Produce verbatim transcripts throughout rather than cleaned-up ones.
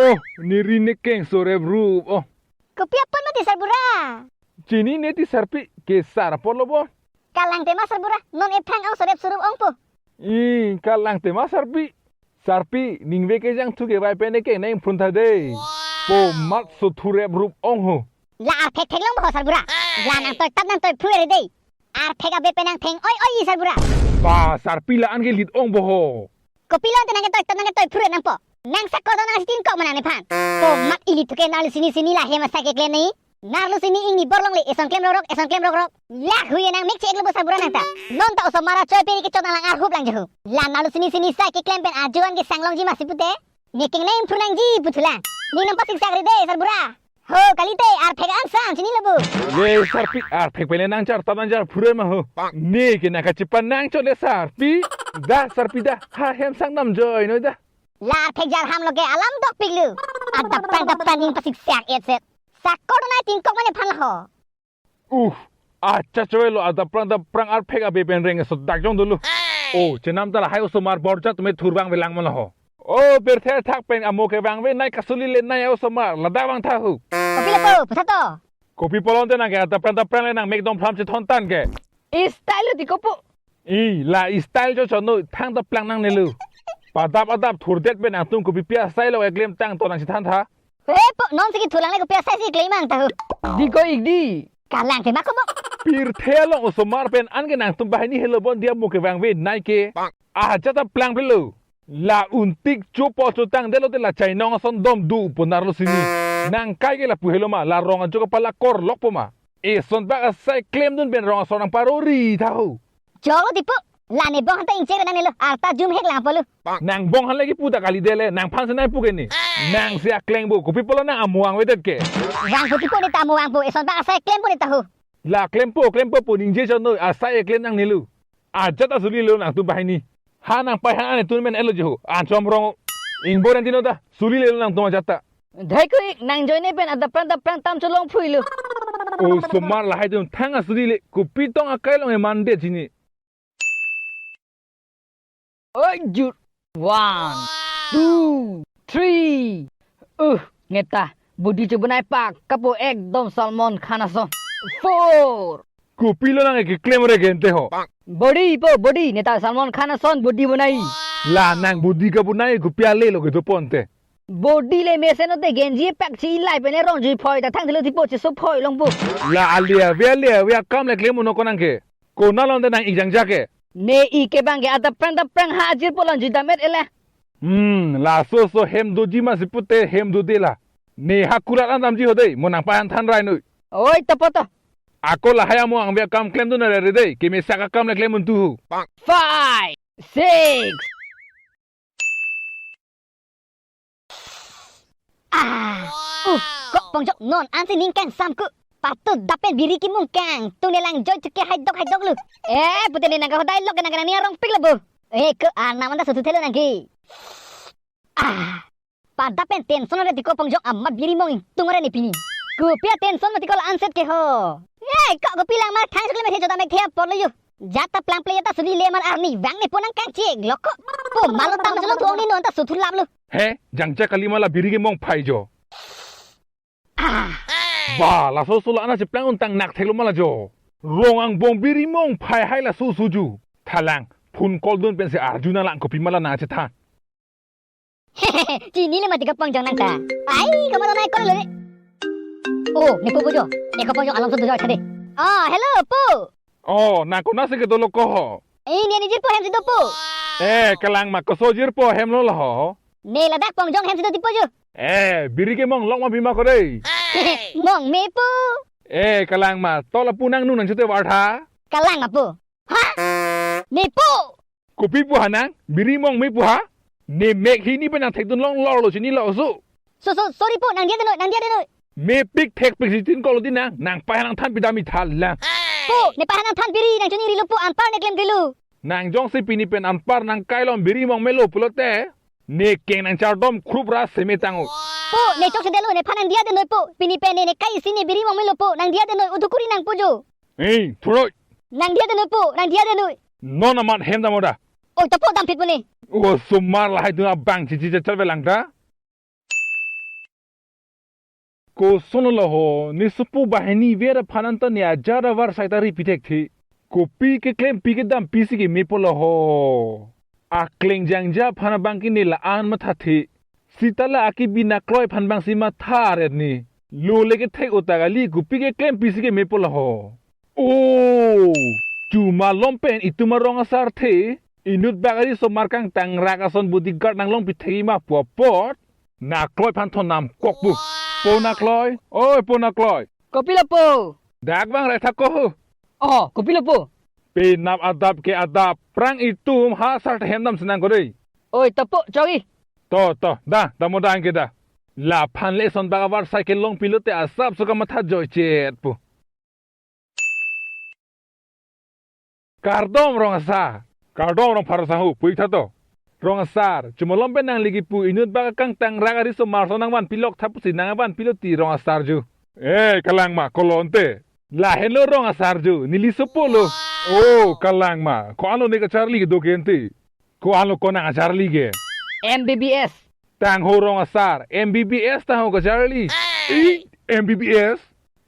Oh, neri ne keng sorep rup. Oh. Kopi apot mati sarbura? Chinine ti sarpi, ke sar apotlo bo. Kalang tema sarbura, non ethang ong sorep surup ongpo. I, kalang tema sarpi. Sarpi, ningve kejangthu kevai pen ne keng nang phun tha dei. Po mat so thurep rup ong ho. La arphek theklong bo sarbura. La nangtoi tap nangtoi phru ere dei. Arphek abe pen nangtheng oi oi sarbura. Ba sarpi la-an ke lit ong bo ho. Kopilo ante nangketoi tap nangketoi phru nangpo. Nang sakor nang sitin kok mana nephan. Po mat ili thuke nang sini sini la hem asai keklem ni. Narlo sini ingni bor longle eson klem rorok, eson klem rorok. Lak hui nang mik chek lo bo sarbura nang ta. Non ta osomar achoi peri kechot nang lang arhup lang jehu. La narlo sini sini sai keklem pen ajoan ke sanglongji masi pute. Ne keng nang phru nangji puthulang. Ning nang pasik sakri de sarbura. Ho kalite arphek an sam chinilo bo. Le sarpi arphek pele nang char taban jar phure ma ho. Ne ke nang kachipan nang chole sarpi. Da sarpi da ha hem sang nam joi noi da. La arphek jar ham lo ke alam dok piklu. Adap prang dap prang ning pasik sak et set. Sakor nai tin kok mane phan ho. Uh, acha choi lo adap prang dap prang arphek abe pen reng so dak jong dulu. Oh, chenam ta lahai osomar borja tume thur vangve lang mana ho. Oh, berthe thak pen amo kevangve nai kasuli le nai osomar ladak vang tha hu. Kopi lapu, pusat to. Kopi pulo ante nang ke adap prang dap prang le nang mek dom phram chethon tan ke. Style ti kopo. I, la style cho chonoi thang dap plang nangne lo. Padap adap thurdet pen nangtum kopi pi asai lo eklem tang to nang chethan tha. He po, non si kethur langle kopi asai si klem mang ta ho. Di ko ik di. Kalang tema kopo. Pirthe along osomar pen an ke nangtum banghini helo bon dia mo kevangve nai ke. Aja ta plang pelo. La untik chopo chotang detlo te la chainong ason dom du pu narlo sini. Nang kai ke lapu helo ma la rong ajo kapala kor lokpo ma. Eson bak asai klemdun pen rong asor nang parori tha ho. Choklo tipo. La ne bong hanta ingchek nang nelo. Arta jum hek lang polo. Nang bong han lagi pu ta kali dele. Nang phan senai pu ke ni. Nang si akleng bo. Kopi pulo nang amo vangvedet ke. Vangpo tipo ne ta amo vangpo. Eson bak asai klempo ne ta ho. La klempo, klempo pu ningje chonoi. Asai eklem nangne lo. Aja ta suli lo nangtum banghini. Ha nang pai han ane tun men elo jehu. An chom rong. Ingbo dan tino ta. Suli le lo nangtum aja ta. Dhai ko ik nang joine pen adap prang dap prang tam cholong phui lo. Osomar lahai dun thang asuli le. Kopi tong akai long eman de chini. Oi jut. One, two, three. Uh, neta, body chobonai pak, kapo ekdom Salman Khan ason. Four. Kopilo nang ke klem re gente ho. Body po, body, neta Salman Khan ason body bonai. La nang body kabonai kopi ale lo ke doponte. Body le mesen ote genji pak chi lai pene rong jui phoi ta thang thelo tipo chiso phoi longpo. La alia via lia via kam le klem uno konang ke. Konat along te nang ik jangja ke. Ne ik ke bang ke adap prang dap prang ha ajir po lon jui damet ele. Hmm, laso so hem doji masi pute hem dode la. Ne ha kulat an damji ho dei, mo nang pahan than rai noi. Oi, topo to. Ako lahai amo angve akam klemdun are re dei, kemesa akam le klem untu hu. Five, six. Ah, uh, kok pongjok non ansi ning kangsamku. Patut dap pen biri kemung kang. Tune lang joi chuke haidok haidok lo. Eh, pute ne nang kahodai lok nang kanang ni arong pik lo bo. Eh, ko arnam anta sutu thelo nang ke. Ah, padap pen tension ore tiko pongjok amat biri mong ingtung ore ne pini. Kopi a tension ma tiko la anset ke ho. Eh, kok kopi lang mar thang sukle me the jota me the apor lo yo. Jata plang ple jata suli le man arni vang ne ponang kangchek loko. Po malo tam solo thong ni non ta suthur lap lo. He, jangja kali ma la biri kemong phai jo. Ah. Ba, laso solo ana cheplang untang nak theklo ma la jo. Rong angbong biri mong phai hai laso suju. Thalang, phone call dun pensi arju nang lang kopi ma la nang chethan. Chini le mati kapongjong nang ta. Ai, kamatha nai call lo de. Oh, ne po po jo. Ne kapongjong alam so do jo thade. Ah, hello, po. Oh, nang konatsi kedo lo ko ho. Eh, ne ne jirpo hem si do po. Eh, kalang ma koso jirpo hem lo lo ho. Ne ladak pongjong hem si do tipo jo. Eh, biri kemong lok ma bima ko dei. Mong me po. Eh, kalang ma, to lapu nang nu nang chute var tha. Kalang ma po. Ha? Me po. Kopi pu ha nang, biri mong me pu ha? Ne mek hini pen nang thekdun long lor lo chini lo oso. So, so, sorry po, nang dia denoi, nang dia denoi. Mepik thekpik si tin kolo di nang, nang pahan nang than pidam itha lang. Po, ne pahan nang than piri, nang choni rilo po, anpar ne klem rilo. Nang jongsi pini pen anpar nang kailom biri mong melo pulote, ne keng nang chardom khrup ra seme tang o. Po, ne chokche detlo, nephan nang dia denoi po, pini pen ne, ne kai isi ne biri mong melo po, nang dia denoi, uthukuri nang po jo. Ei, thuroi. Nang dia denoi po, nang dia denoi. Non amat hem dam oda. Oi, to po dam phit po ne. Osomar lahai dun abang chichi chachal velang ta. Kosonlo ho, ne sopo banghini ver aphan anta ne ajar avarsai ta ri pithekthe. Kopi keklempi kedampi si kemepo lo ho. Akleng jangja aphan abang ke ne la-an mathathe. Seta la akebi Nakloi aphan abang si matha ret ni. Lo le kethek otak kali, kopi keklempi si kemepo lo ho. Oh, chu malom pen itum arong asar the inut bak ari somar kangtang rak ason bodyguard nanglong pithek ma pu apot Nakloi aphan thon nam kok pu. Po Nakloi, oi po Nakloi. Kopilo po? Dak bang rai thak ko ho. Oh, kopilo po? Penap adap ke adap, phrang itum ha asar hem dam senang ko dei. Oi, to po, chogi. To, to, da, da mo da angke da. Laphan le son bak avarsai kelong pilote asap so kamatha joichet pu. Kardom rong asar. Kardom rong phar sanghu, puik tha to. Rong asar, chu malom pen nangli kipu inut bak kangtang rak ari somar ason nangvan pilok tha pusi nangvan pilo ti rong asar ju. Eh, kalang ma, kolonte. Lahenlo rong asar ju, neli sopo lo. Oh, kalang ma, ko-anlo ne kacharli kedo ke ante. Ko-anlo ko nang acharli ke? M B B S. Tangho rong asar, M B B S tangho kacharli. Eh, M B B S?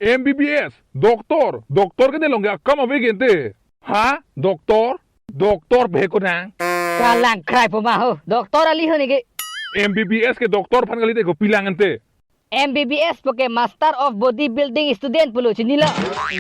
M B B S, doktor, doktor ke ne along ke akam ave ke ante. Ha? Doktor? Doktor pu he ko nang? Kalang krai po ma ho, doktor kali ho ne ke. M B B S ke doktor aphan kali te, kopi lang ante? M B B S pu ke Master of Body Building Student pulo, chinilo?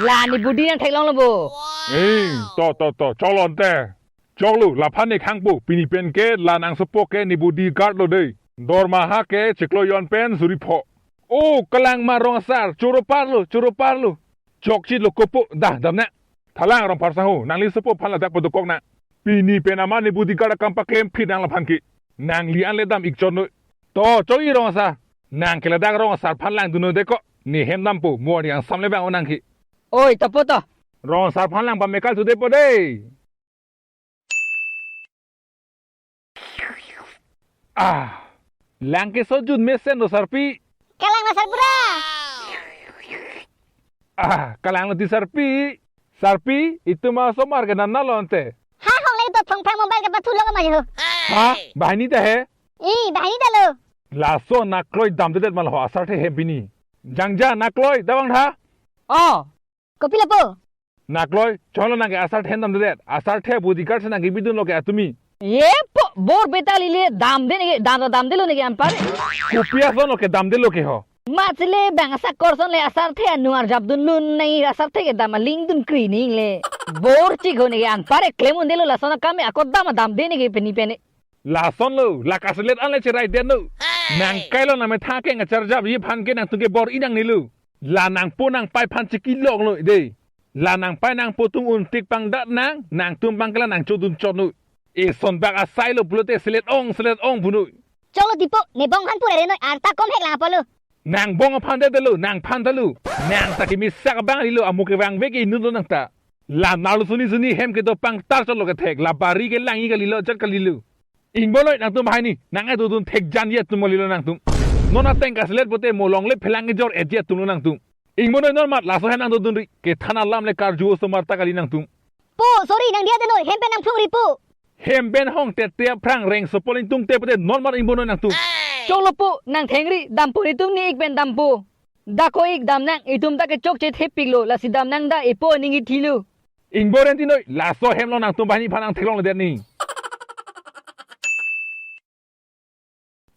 La ne body nangtheklonglo bo. Eh, to, to, to, choklo ante. Choklo, laphan ne khang po, pini pen ke la nang sopo ke ne bodyguard lo dei. Dormaha ke chiklo jon pen suri pho. Oh, kalang ma rong asar, choro parlo, choro parlo. Chokchelo ko po, da, damnang. Thalang rong phar sanghu, nangli sopo aphan ladak padokok nang. Pini pen amat ne bodyguard akam paklem phit nang laphan ke. Nangli an le dam ik chot noi. To, chogi rong asar. Nang ke ladak rong asar aphan langdun noi dei ko. Ne hem dam po, mo ari angsam le bang o nang ke. Oi, to po to. Rong asar aphan lang pamekal tu dei po dei. Ah, lang ke sojun mesen lo sarpi. Kalang ma sarbura. Ah, kalanglo ti sarpi. Sarpi, itum asomar ke nana lo ante. Ha, hong le to thong phang mobile ke pathu lo ka ma ho. Ha, banghini ta he? I, banghini ta lo. Laso Nakloi damdedet ma lo ho asar the hem pini. Jangja Nakloi, da vangtha. Oh. Kopilo po? Nakloi, cholo nang ke asar the hem damdedet. Asar the bodyguard si nang kebidun lo ke atumi. Ye po, bor beta lile damde ne ke, dam damdelo ne ke anpar. Kopi ason lo ke damdelo ke ho? Mat si le bang asakor ason le asar the anung arjap dunlun nai asar the ke dam aling dun kri ning le. Bor chik ho ne ke anpar klem undelo lason akam ako dam damde ne ke pini pen. Lason lo, la kaselet an le cherai det no. Nang kailo nang methang ke ngacharjapji aphan ke nangtum ke bor-i nangne lo. La nangpo nangpai aphan chikilong lo dei. La nangpai nangpo atum untik pangdat nang, nangtum abang ke la nang chodun chot no. Eson bak asai lo pulote selet ong, selet ong pu noi. Choklo ti po, ne bong aphan pura re noi, arta kom hek lang apot lo. Nang bong aphan det lo, nangphan ta lo. Nang ta kemisak abang lo, amo kevangve ke inut lo nang ta. La nalo suni suni hem kedo pangtar chot lo kethek, la bari ke langji kali lo, chot kali lo. Ingbon noi nangtum banghini, nang ai dodun thekjanji atum kali lo nangtum. Non ateng kaselet pote mo longle phelang kejor-etji atum lo nangtum. Ingbon noi non mat laso hem nang dodunri, kethan alam le karju osomar ta kali nangtum. Po, sorry, nang diya de noi, hem pen nang phlungri po. Hem pen hong tete aphrang reng sopol ingtung te pote non mat ingbon noi nangtum. Choklo po, nang thengri, dampo itum ni ik pen dampo. Da ko ik damnang, itum ta ke chokche thepik lo, lasi damnang da epo aning ithi lo. Ingbon enti noi, laso hem lo nangtum banghini aphan nang theklong le det ni.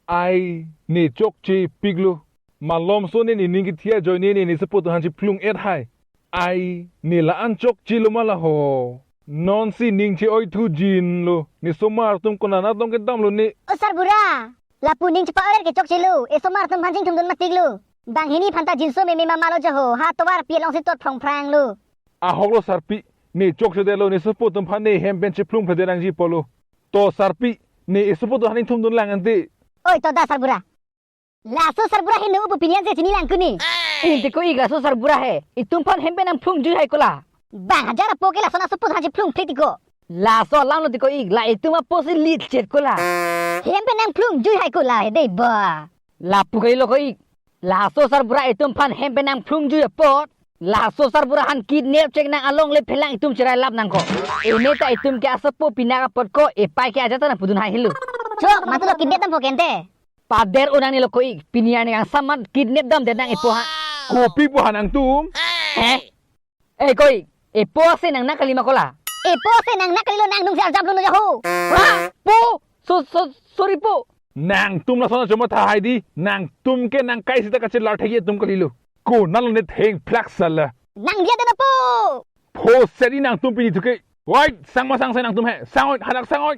Ai, ne chokche piklo. Malomso ne nening kethe ajoine ne ne sopo atum aphan chiphlung-et hai. Ai, ne la-an chokchelo ma la ho. Non si ning che-oi thujin lo. Ne somar atum konat adong kedam lo ne. O sarbura, lapu ning chepa-oi-et ke chokchelo. Esomar atum aphan chingthumdun matik lo. Banghini aphan ta jinso meme mama lo jo ho. Ha tovar pi along si tot phrongphrang lo. Ahok lo sarpi, ne chokchedetlo, ne sopo atum aphan ne hem pen chiphlungphledet nangji apotlo. To sarpi, ne esopo atum aphan ningthumdun lang ante. Oi, to da sarbura. Laso sarbura heno pu pini an se chini lang kuni. Inte ko ik laso sarbura he. Itum aphan hem pen nangphlungjui hai ko la. Bang hajar apo ke laso na sopo aphan chiphlungphle ti ko. Laso alam lo ti ko ik, la itum apo si lit chet ko la. Hem pen nangphlungjui hai ko la he dei ba. Lapu kai lo ko ik. Laso sarbura itum aphan hem pen nangphlungjui apot. Laso sarbura aphan kidnap chek nang along le phelang itum cherai lap nang ko. Ene ta itum ke asopo pinak apot ko, epai ke ajat ta nangpudun hai helo. Chok, matu lo kidnap tam po kente. Pader-o nangne lo ko-ik, pini arni kangsam amat kidnap damdet nang epo ha. Kopi po ha nangtum? Eh? Eh ko-ik, epo ase nang nang kali ma ko la? Epo ase nang nang kali lo, nang nung si arjap lo no jaho. Ha? Po? So, so, sorry po. Nangtum lason ajo matha hai di, nangtum ke nang kai sita kachelar thekji atum kali lo. Konat lo ne thengphlak sala. Nang dia dena po. Pho seri nangtum pini thuke. Wait, sang ma sang sai nangtum he. Sang oi, hadak sang oi.